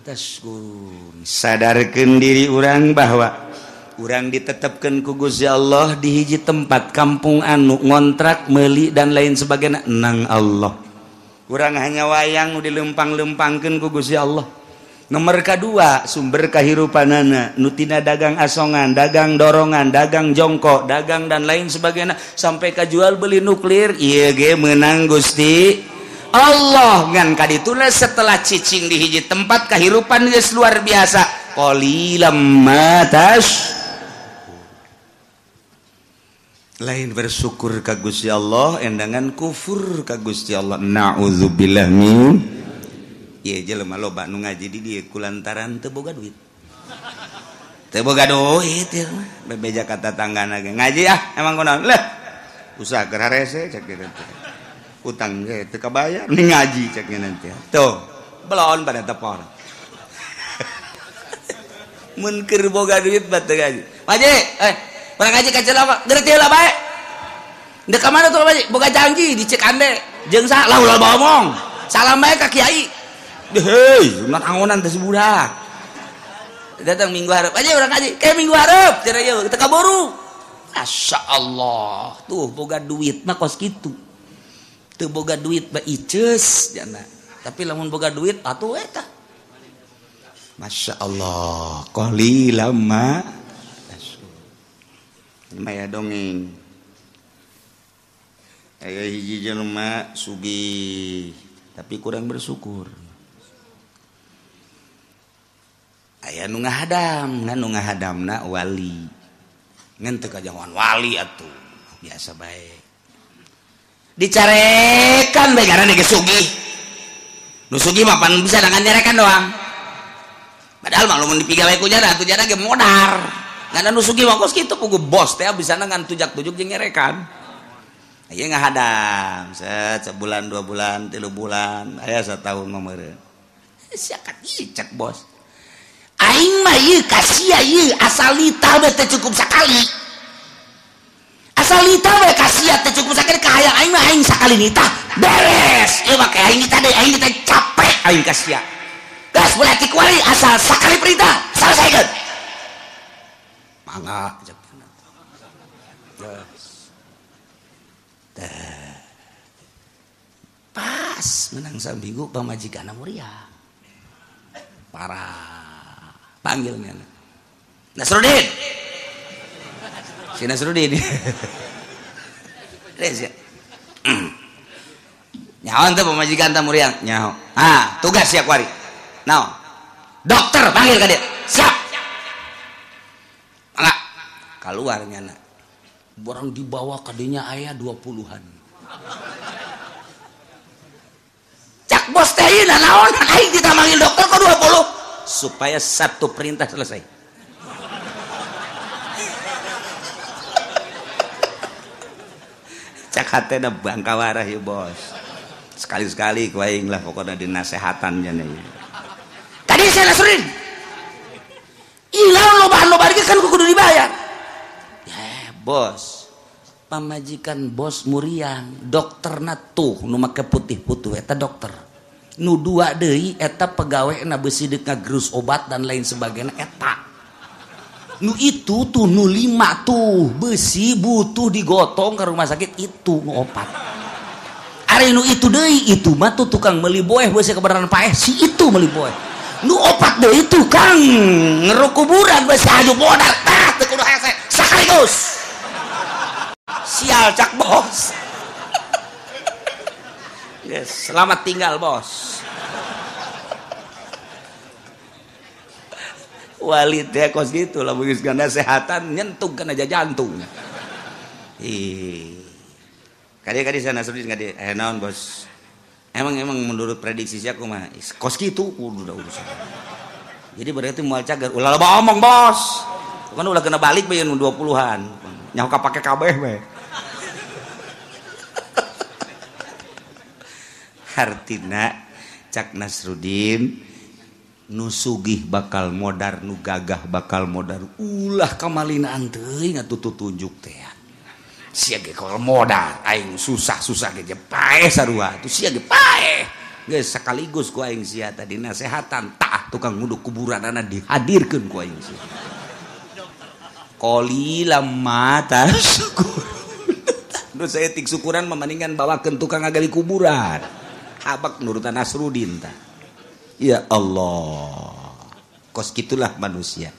[SPEAKER 1] tashkurun. Sadarkeun diri urang bahwa urang ditetepkeun ku Gusti Allah di hiji tempat kampung anu ngontrak meuli dan lain sebagainya nang Allah. Urang hanya wayang nu dilempang-lempangkeun ku Gusti Allah. Nomor kedua, sumber kahirupanana nu tina dagang asongan, dagang dorongan, dagang jongkok, dagang dan lain sebagainya sampai ka jual beli nuklir ieu ge meunang Gusti Allah. Ngan kadituna setelah cicing di hiji tempat kahirupan geus luar biasa. Qalilam ma tas. Lain bersyukur ka Gusti Allah endangan kufur ka Gusti Allah. Na'udzubillah min. Ieu jelema loba nu ngaji di dieu kulantaran teu boga duit. Teu boga duit ieu mah bebeja ka tatanggana ge ngaji ah emang kunaon leh. Usaha keur harese cek kieu teh. Utang ge teu kabayar ni ngaji cek nanti. Tuh, belon pada tepor. Mun keur boga duit mah teu ngaji. Paji, urang ngaji ka Cilapa, ngerti heula bae. Ndek ka mana tuh Paji? Boga janji di Cikande. Jeung saha? Lah ulah omong. Salam bae ka kiai. Hei, sunat angonan teh si budak. Datang minggu hareup. Paji urang ngaji, ke minggu hareup cenah ieu teu kaburu. Masya Allah, tuh boga duit mah kos kitu. Teu boga duit mah iceus jana. Tapi lamun boga duit atuh eta. Masya Allah, qalilan ma maya dongeng. Aya hiji jelema sugih tapi kurang bersyukur. Aya nu ngahadam, ngan nu ngahadamna wali. Ngan teu kajahoan wali atuh, biasa bae. Dicarekan bae karena geus sugih. Nu sugih mah pan bisa dengan nyarekan doang. Padahal mah lamun dipigawe ku jana atuh jana ge modar. Ngan nu sugih mah kos kitu pugu bos teh bisa ngan tujak-tujuk jeung nyarekan. Aya ngahadam, set sebulan, 2 bulan, 3 bulan, aya satahun mah meureun. Sia kacicek bos. Aing mah ieu ka sia ieu asal nitah we teu cukup sakali. Asal nitah we ka sia teu cukup sakali kahayang aing mah aing sakali nitah beres. Ieu mah aing nitah deui, aing nitah capek aing ka sia. Geus boleh ti kuari asal sakali perintah selesaikeun. Mangga cek. Pas menang saminggu pamajikanna muriah. Parah. Panggilnya Nasrudin. Si Nasrudin. Res ya. Nyaho teh pamajikan teh muriang. Nyaho. Ah, tugas sia kuari. Naon? Dokter panggil ka dieu. Siap. Mangga. Kaluar nyana. Barang dibawa kadinya aya 20-an. Cak bos teh ieu naon aing kita manggil dokter kok 20 supaya satu perintah selesai. Cak hatena bangka warah ieu bos. Sekali-sekali ku aing lah pokona dinasehatan nya ieu. Tadi saya Nasrudin. Ilang loba-loba ge kan kudu dibayar. Ya bos, pamajikan bos muriang, dokterna tuh nu make putih-putih eta dokter. Nu dua deui eta pegawena beusi deuk ngagerus obat dan lain sebagainya eta. Nu itu tuh nu 5 tuh beusi butuh digotong ke rumah sakit itu nu 4. Ari nu itu deui itu mah tuh tukang meuli boeh beusi kebenaran paeh si itu meuli boeh. Nu 4 deui tukang ngeruk kuburan beusi aju modal tah teu kudu hese sekaligus. Sial cak bos. Yes, selamat tinggal bos. Wali teh kos gitu lah geus nasehatan nyentuh kana jantung. Ih. Kadi-kadi sana Nasrudin kadi naon bos. Emang menurut prediksi sia kumaha? Kos kitu kudu da urusan. Jadi berarti moal cager ulah loba omong bos. Kan ulah kena balik bae nu 20-an. Nyaho ka pake kabeh we. Hartina cak Nasrudin nu sugih bakal modar nu gagah bakal modar ulah kamalinaan teuing atuh tutunjuk teh sia ge kalau modar aing susah-susah ge paeh sarua atuh sia ge paeh geus sekaligus ku aing sia tadi nasehatan tah tukang nguduk kuburanana dihadirkeun ku aing sia qalilam ma tasyukur. Nu saeutik syukuran mah bawakeun tukang ngagali kuburan habak nurutan Nasrudin ta. Ya Allah. Kos gitulah manusia.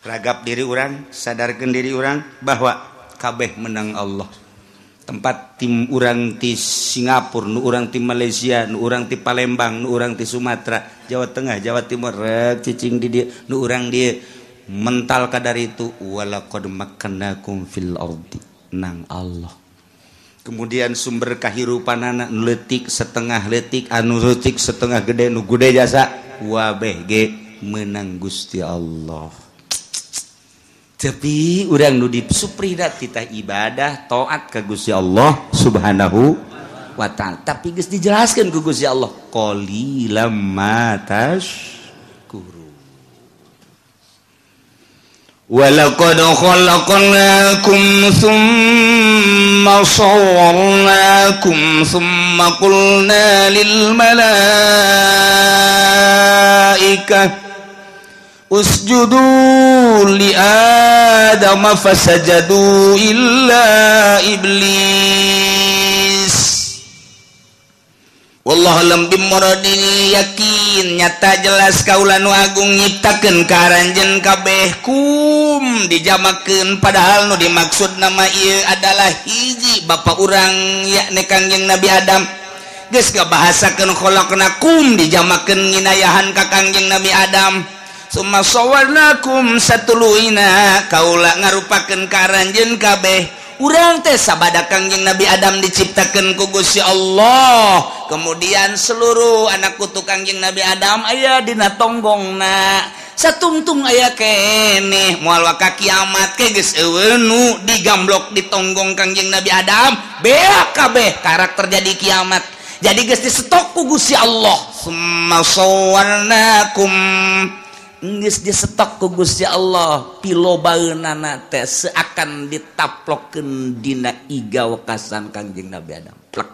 [SPEAKER 1] Ragap diri orang, sadarkan diri orang bahwa kabeh menang Allah. Tempat tim urang ti Singapura, nu urang ti Malaysia, nu urang ti Palembang, nu urang ti Sumatera, Jawa Tengah, Jawa Timur, rek cicing di dieu, nu urang dieu mental kadar itu walaqad makkannakum fil ardi nang Allah. Kemudian sumber kahirupan anak letik setengah letik anu letik setengah gede nu gede jasa wabeh ge menang Gusti Allah. Tapi urang nu disuprida titah ibadah taat ka Gusti Allah Subhanahu wa ta'ala. Tapi geus dijelaskeun ku Gusti Allah qalilam ma tashkuru. Walaqad khalaqnakum thumma sawwarnakum thumma qulna lil malaikah usjudu li adama fasajadu illa iblis. Wallahu alam bimuradi, yakin nyata jelas kaula nu agung nyiptakeun ka aranjeun kabeh kum dijamakeun, padahal nu dimaksud nama ieu adalah hiji bapa urang yakni Kangjeng Nabi Adam. Geus ngabahasakeun khalaqnakum dijamakeun nginayahan ka Kangjeng Nabi Adam. Summa sawwarnakum satuluina kaula ngarupakeun ka aranjeun kabeh. Urang teh sabada Kangjeng Nabi Adam diciptakeun ku Gusti Allah. Kemudian seluruh anak kutu Kangjeng Nabi Adam aya dina tonggongna. Satungtung aya keneh moal waka kiamat ke geus eueuh nu digamblok di tonggong Kangjeng Nabi Adam, beak kabeh karak terjadi kiamat. Jadi geus disetok ku Gusti Allah. Summa sawwarnakum, geus disetok ku Gusti Allah pilobaeunana teh seakan ditaplokeun dina iga wekasan Kangjeng Nabi Adam. Plek.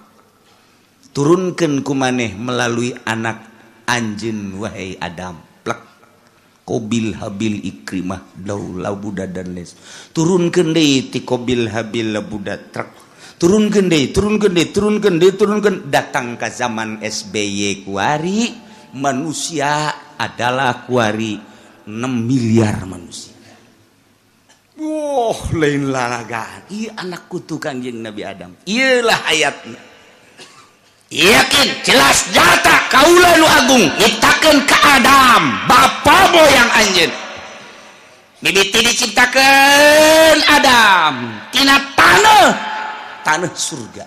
[SPEAKER 1] Turunkeun ku maneh melalui anak anjeun wahai Adam. Plek. Qabil Habil Ikrimah Labuda dan les. Turunkeun deui ti Qabil Habil Labuda trek. Turunkeun deui, turunkeun deui, turunkeun deui, turunkeun datang ka zaman SBY kuari manusia adalah kuari 6 miliar manusia. Wah, lain lalagaan. Ieu anak kutu Kangjeng Nabi Adam. Ieulah ayatna. Yakin jelas nyata kaula nu agung nyiptakeun ka Adam, bapa moyang anjeun. Mimiti diciptakeun Adam tina taneuh, taneuh surga.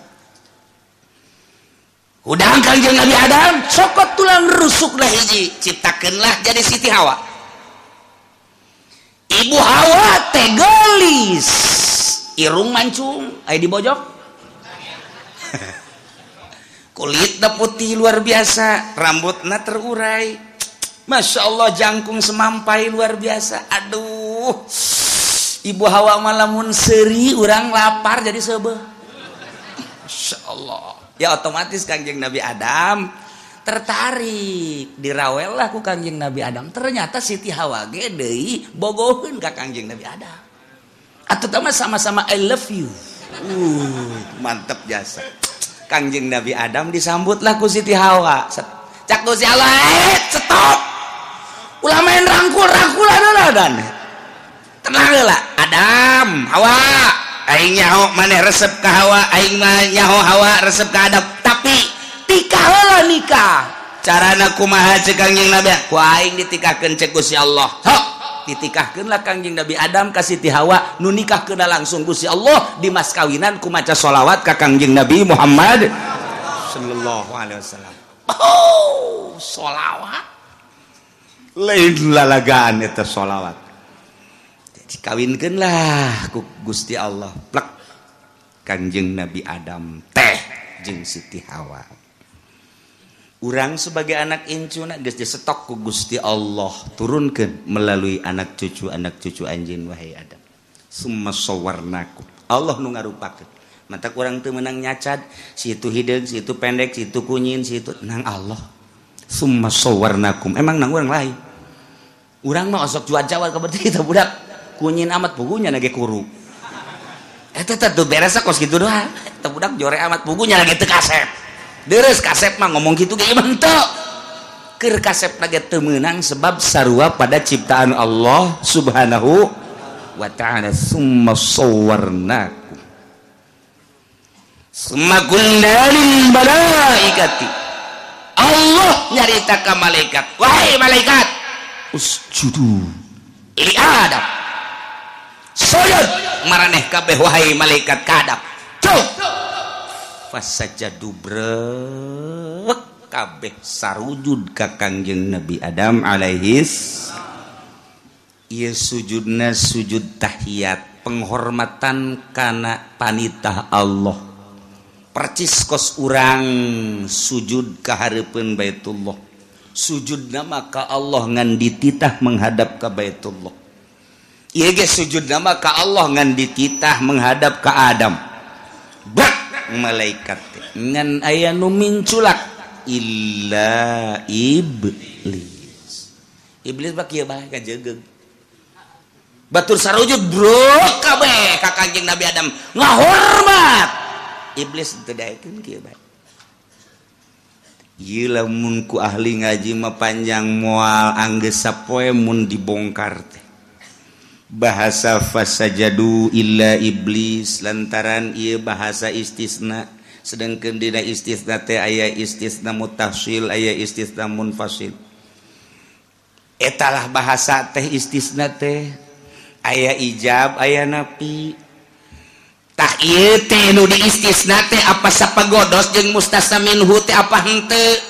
[SPEAKER 1] Hudang Kangjeng Nabi Adam cokot tulang rusuklah hiji, ciptakeunlah jadi Siti Hawa. Ibu Hawa teh geulis, irung mancung, aya dibojok. Kulitna putih luar biasa, rambutna terurai. Masya Allah jangkung semampai luar biasa. Aduh, Ibu Hawa mah lamun seuri urang lapar jadi seubeuh. Masya Allah. Ya otomatis Kangjeng Nabi Adam tertarik, dirawel lah ku Kangjeng Nabi Adam. Ternyata Siti Hawa ge deui bogoheun ka Kangjeng Nabi Adam. Atuh mah sama-sama I love you. Mantep jasa. Kangjeng Nabi Adam disambutlah ku Siti Hawa. Cak Gusti Allah, stop. Ulah main rangkul-rangkulan heula dan. Tenang heula, Adam, Hawa. Aing nyaho maneh resep ka Hawa, aing mah nyaho Hawa resep ka Adam. Tapi tikah heula nikah. Carana kumaha ceuk Kangjeng Nabi? Ku aing ditikahkeun ceuk Gusti Allah. Sok, ditikahkeunlah Kangjeng Nabi Adam ka Siti Hawa, nu nikahkeunna langsung Gusti Allah di mas kawinan ku maca sholawat ka Kangjeng Nabi Muhammad sallallahu alaihi wasallam. Oh, sholawat. Lain lalagaan eta sholawat. Dikawinkeunlah ku Gusti Allah. Plek. Kangjeng Nabi Adam teh jeung Siti Hawa. Urang sebagai anak incuna geus disetok ku Gusti Allah, turunkeun melalui anak cucu anjeun wahai Adam. Summa sawwarnakum. Allah nu ngarupakeun. Matak urang teu meunang nyacad, si itu hideung, si itu pendek, si itu kunyin, si itu nang Allah. Summa sawwarnakum. Emang nang urang lain. Urang mah osok jual-jawal ka berarti kita budak. Kunyin amat pugunya nage kuru. Eta teh tuh beres kos kitu doang. Eta budak jore amat pugunya lagi teu kasep. Deres kasep mah ngomong kitu ge emang teu. Keur kasep lagi teu meunang sebab sarua pada ciptaan Allah Subhanahu wa ta'ala. Summa sawwarnakum. Summa qulna lil malaikati. Allah nyarita ka malaikat, wahai malaikat, usjudu li Adam. Sujud maraneh kabeh wahai malaikat ka Adam. Cuk. Fasajadu brek kabeh sarujud ka Kangjeng Nabi Adam alaihis. Ieu sujudna sujud tahiyat, penghormatan kana panitah Allah. Percis kos urang sujud ka hareupeun Baitullah. Sujudna maka Allah ngan dititah menghadap ka Baitullah. Ieu ge sujud nama ka Allah ngan dititah menghadap ka Adam. Bak malaikat ngan aya nu minculak illa iblis. Iblis bak kieu bae kajegeug. Batur sarujud bro kabeh ka Kangjeng Nabi Adam ngahormat. Iblis teu daekeun kieu bae. Ieu lamun ku ahli ngaji mah panjang moal anggeus sapoe mun dibongkar teh. Bahasa fasajadu illa iblis lantaran ieu bahasa istisna, sedangkeun dina istisna teh aya istisna mutasil aya istisna munfasil. Etalah bahasa teh istisna teh aya ijab aya nafi. Tah ieu teh nu diistisna teh apa sapagodos jeung mustasna minhu teh apa henteu.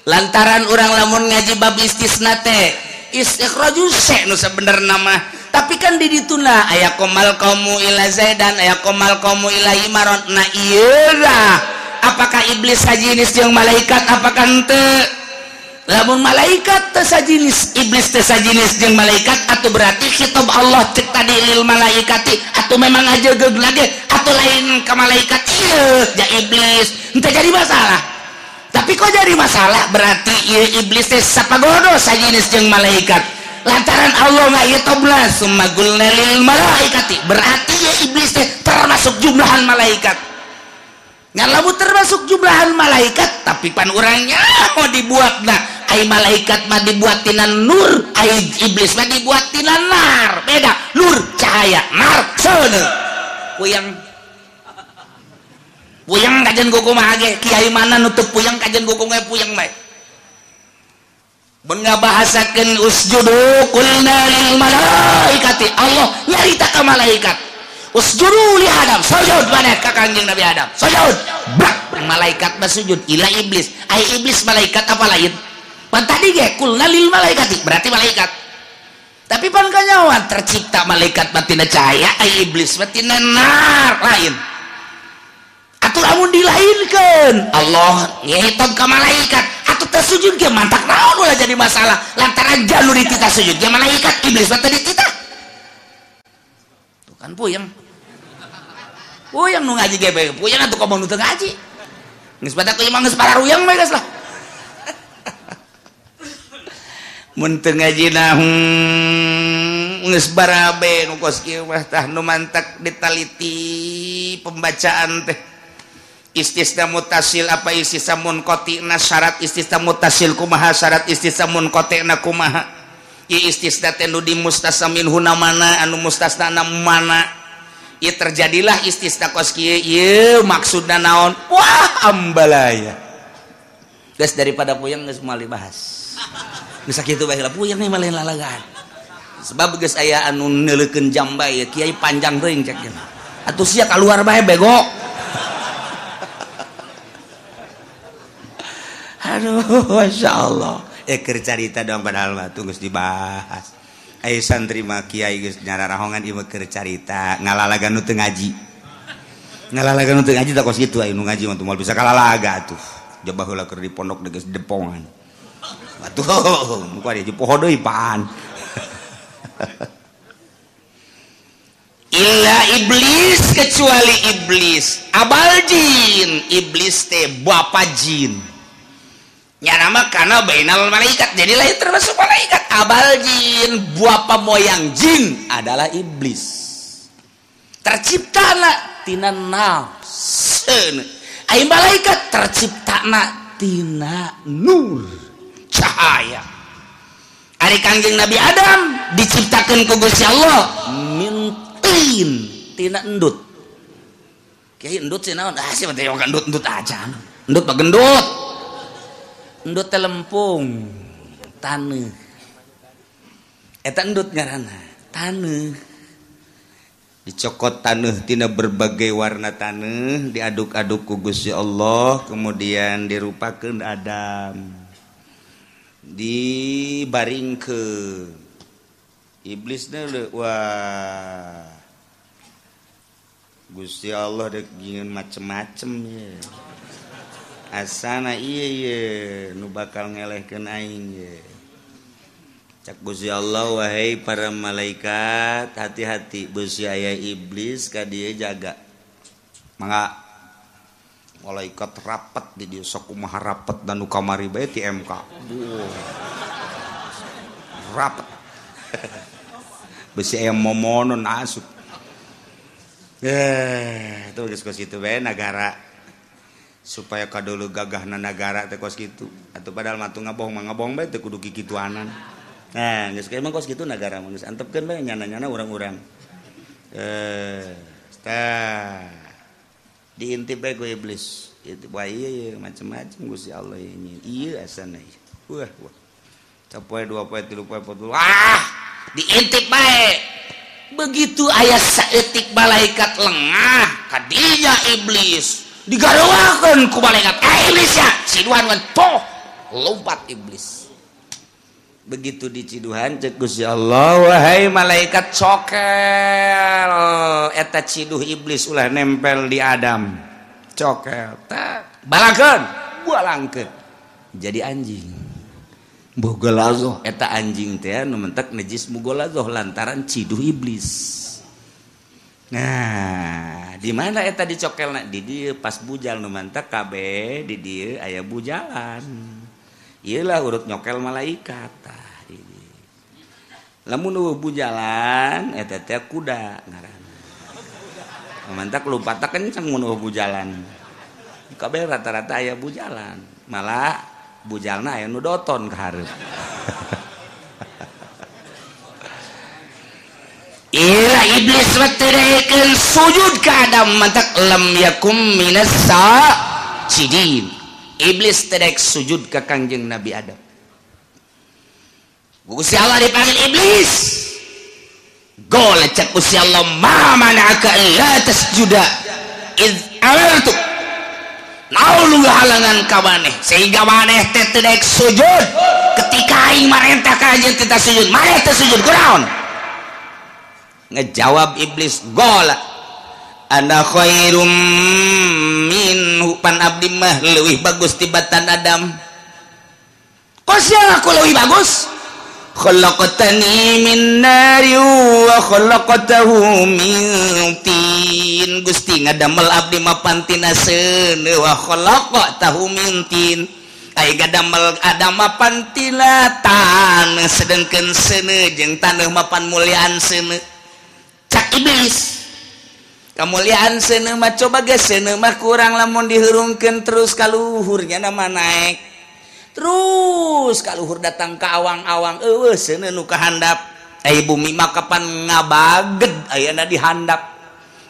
[SPEAKER 1] Lantaran urang lamun ngaji bab istisna teh istikhraju syai' nu sabenerna mah. Tapi kan di dituna aya komal qaumu ila zaidan aya komal qaumu ila imaron. Nah ieu lah apakah iblis sajinis jeung malaikat apakah henteu? Lamun malaikat teu sajinis iblis teu sajinis jeung malaikat atau berarti khitab Allah cek tadi lil malaikati atau memang ajegeug lagi atau lain ka malaikat ieu ja iblis henteu jadi masalah. Tapi kok jadi masalah berarti ieu iblis teh sapagodo sajinis jeung malaikat. Lantaran Allah ngahitobna summa qulna lil malaikati berarti ya iblis teh termasuk jumlahan malaikat. Ngan lamun termasuk jumlahan malaikat tapi pan urangnya mau dibuatna ai malaikat mah dibuat tina nur, ai iblis mah dibuat tina nar. Beda, nur cahaya, nar seuneu. Puyeng. Puyeng kajen kuku mah ge kiai mana nutup puyeng kajen kuku ge puyeng bae. Mun ngabahasakeun usjudu qulna lil malaikati Allah nyarita ka malaikat usjudu li Adam sujud maneh ka Kangjeng Nabi Adam sujud bak malaikat mah sujud ila iblis ai iblis malaikat apa lain pan tadi ge qulna lil malaikati berarti malaikat tapi pan kanyawan tercipta malaikat mah tina cahaya ai iblis mah tina nar lain atuh lamun dilainkeun Allah ngihitab ka malaikat atau tersujud ge mantak naon ulah jadi masalah lantaran jalur dititah sujud ge malaikat iblis mah teu dititah. Tuh kan puyeng puyeng nu ngaji ge puyeng atuh komo nu teu ngaji geus batak ieu mah geus pararuyeng bae geus lah. Mun teu ngaji na geus barabe nu kos kieu mah tah nu mantak ditaliti pembacaan teh istisna mutasil apa istisna munqati'na syarat istisna mutasil kumaha syarat istisna munqati'na kumaha ieu istisna teh nu di mustasna minhuna mana anu mustasna mana ieu terjadilah istisna kos kieu ieu maksudna naon wah ambalaya geus daripada puyeng geus moal dibahas geus sakitu bae lah puyeng mah lain lalagaan sebab geus aya anu neuleukeun jambai kiai panjang teuing cek atuh sia kaluar bae bego. Aduh, masya Allah. Keur carita dong padahal mah tunggu dibahas. Ayo santri mah kiai geus nyararahongan ieu mah keur carita ngalalaga nu teu ngaji. Ngalalaga nu teu ngaji tak kos kitu aya nu ngaji mah moal bisa kalalaga atuh. Jaba heula keur di pondok geus depongan. Atuh, muka dia poho deui paan. Illa iblis kecuali iblis. Abal jin, iblis teh bapa jin. Ya nama karena bainal malaikat jadi lahir termasuk malaikat abal jin buapa moyang jin adalah iblis terciptana tina nafs ai malaikat terciptana tina nur cahaya. Ari Kangjeng Nabi Adam diciptakeun ku Gusti Allah min tin tina endut. Kiai endut sih naon ah sih mah teh endut-endut aja endut mah gendut endut teh lempung taneuh eta endut ngaranna taneuh dicokot taneuh tina berbagai warna taneuh diaduk-aduk ku Gusti Allah kemudian dirupakeun Adam dibaringkeun iblis teh wah Gusti Allah dek nyieun macem-macem ye asana ieu ye nu bakal ngelehkeun aing ye. Cak Gusti Allah, wahai para malaikat, hati-hati beusi aya iblis ka dieu jaga. Mangga malaikat rapat di dieu sok kumaha rapat dan nu kamari bae ti MK. Rapat. Beusi aya momonon asup. Itu geus kos kitu bae nagara. Supaya kadulu gagahna nagara teh kos kitu. Atuh padahal mah teu ngabohong mah ngabohong bae teu kudu kikituanan. Nah, geus emang kos kitu nagara mah geus antepkeun bae nyana-nyana urang-urang. Tah. Diintip bae ku iblis. Itu wah ieu macam-macam Gusti Allah ieu. Ieu asana ieu. Wah, wah. Sapoe dua poe tilu poe empat. Ah, diintip bae. Begitu aya saeutik malaikat lengah, kadinya iblis digaruakeun ku malaikat. Iblis ya, ciduhan kan toh lompat iblis. Begitu diciduhan cek Gusti Allah, wahai malaikat cokel eta ciduh iblis ulah nempel di Adam. Cokel tak balangkeun, balangkeun. Jadi anjing. Mugolazoh eta anjing teh nu mentek najis mugolazoh lantaran ciduh iblis. Nah, di mana eta dicokelna? Di dieu pas bujal nu mentek kabeh di dieu aya bujalan. Iyalah urut nyokel malaikat tah di dieu. Lamun eueuh bujalan eta teh kuda ngaranna. Mantak lompatna kenceng mun eueuh bujalan. Kabeh rata-rata aya bujalan. Malah bujalna aya nu doton ka hareup. Ila iblis mah teu daekeun sujud ka Adam mantak lam yakum minas sajidin. Iblis teu daek sujud ka Kangjeng Nabi Adam. Gusti Allah dipanggil iblis. Gol cek Gusti Allah, ma mana'aka la tasjuda iz amartu. Naon nu halangan ka maneh sehingga maneh teh teu daek sujud ketika aing marentah ka anjeun teh sujud, maneh teh sujud kunaon? Ngejawab iblis, gol ana khairum minhu, pan abdi mah leuwih bagus tibatan Adam. Kos yang aku leuwih bagus? Khalaqtani min nari wa khalaqtahu min tin. Gusti ngadamel abdi mah pantina seuneu wa khalaqtahu min tin. Ai ngadamel Adam mah pantina taneuh sedengkeun seuneu jeung taneuh mah pan muliaan seuneu. Cak iblis. Kemuliaan seuneu mah coba ge seuneu mah kurang lamun dihurungkeun terus ka luhurnya nama naik. Terus kaluhur datang ke awang-awang eueuh seuneu nu kahandap. Ai bumi mah kapan ngabaged ayana dihandap.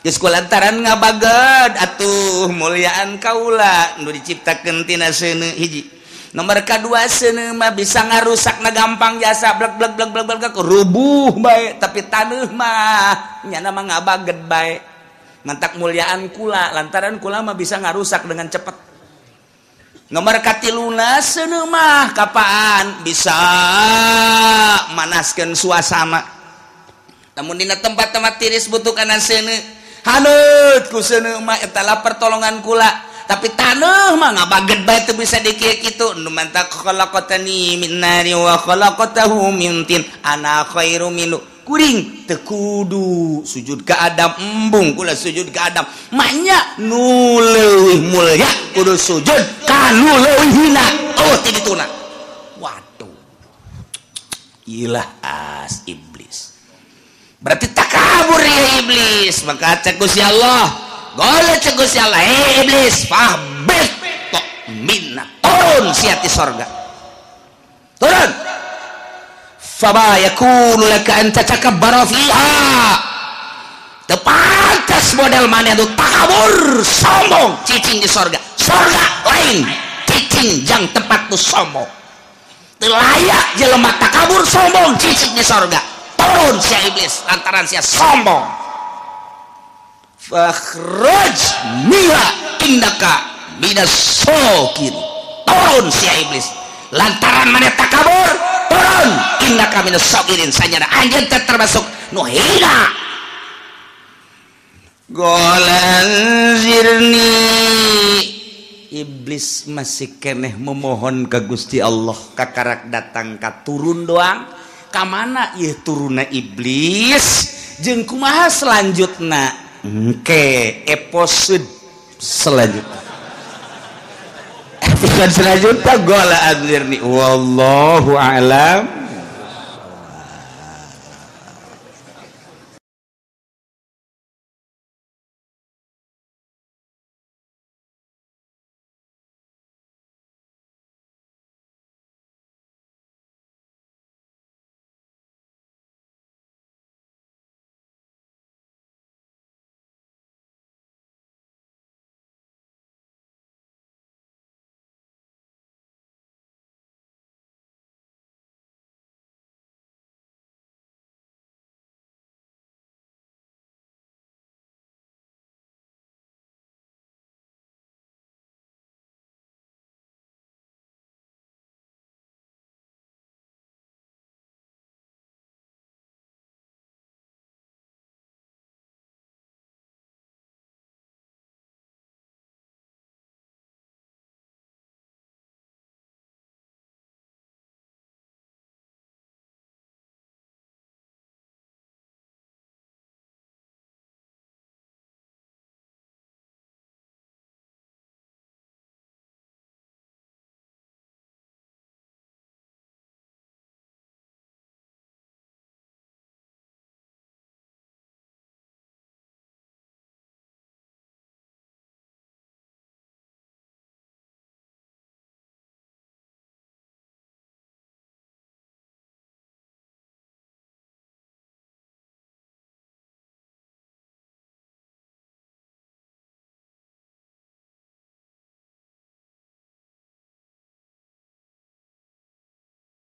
[SPEAKER 1] Geus kulantaran ngabaged atuh muliaan kaula nu diciptakeun tina seuneu hiji. Nomor kadua seuneu mah bisa ngarusakna gampang jasa blek blek blek blek blek rubuh bae, tapi taneuh mah nyana mah ngabaged bae. Mantak muliaan kula lantaran kula mah bisa ngarusak dengan cepet. Nomor katiluna seuneu mah kapaan bisa manaskeun suasana. Namun dina tempat-tempat tiris butuh kana seuneu. Haneut ku seuneu mah eta lah pertolongan kula. Tapi taneuh mah ngabaged bae teu bisa dikieu kitu. Nu mantak khalaqatani min nari wa khalaqatahu min tin. Ana khairu minhu. Kuring teu kudu sujud ka Adam, embung kula sujud ka Adam. Manya nu leuwih mulya kudu sujud ka nu leuwih hina. Oh ti dituna. Waduh. Ilah as iblis. Berarti takabur ya iblis. Maka cek Gusti Allah. Gole cek Gusti Allah, hey iblis, fahbit tok minna. Turun sia ti sorga. Turun. Fama yakunu laka an tatakabbara fiha. Teu pantes model maneh nu takabur, sombong, cicing di sorga. Sorga lain cicing jang tempat nu sombong. Teu layak jelema takabur sombong cicing di sorga. Turun sia iblis lantaran sia sombong. Fakhruj minha innaka minas sokin. Turun sia iblis lantaran maneh takabur. Turun innaka minas sokirin, sanyana anjeun teh termasuk nu hina. Golan zirni. Iblis masih keneh memohon ke Gusti Allah, kakarak datang ka turun doang, Ka mana ieu turuna iblis jeung kumaha selanjutna? Engke episode selanjutnya. Episode selanjutnya gola anzirni wallahu a'lam.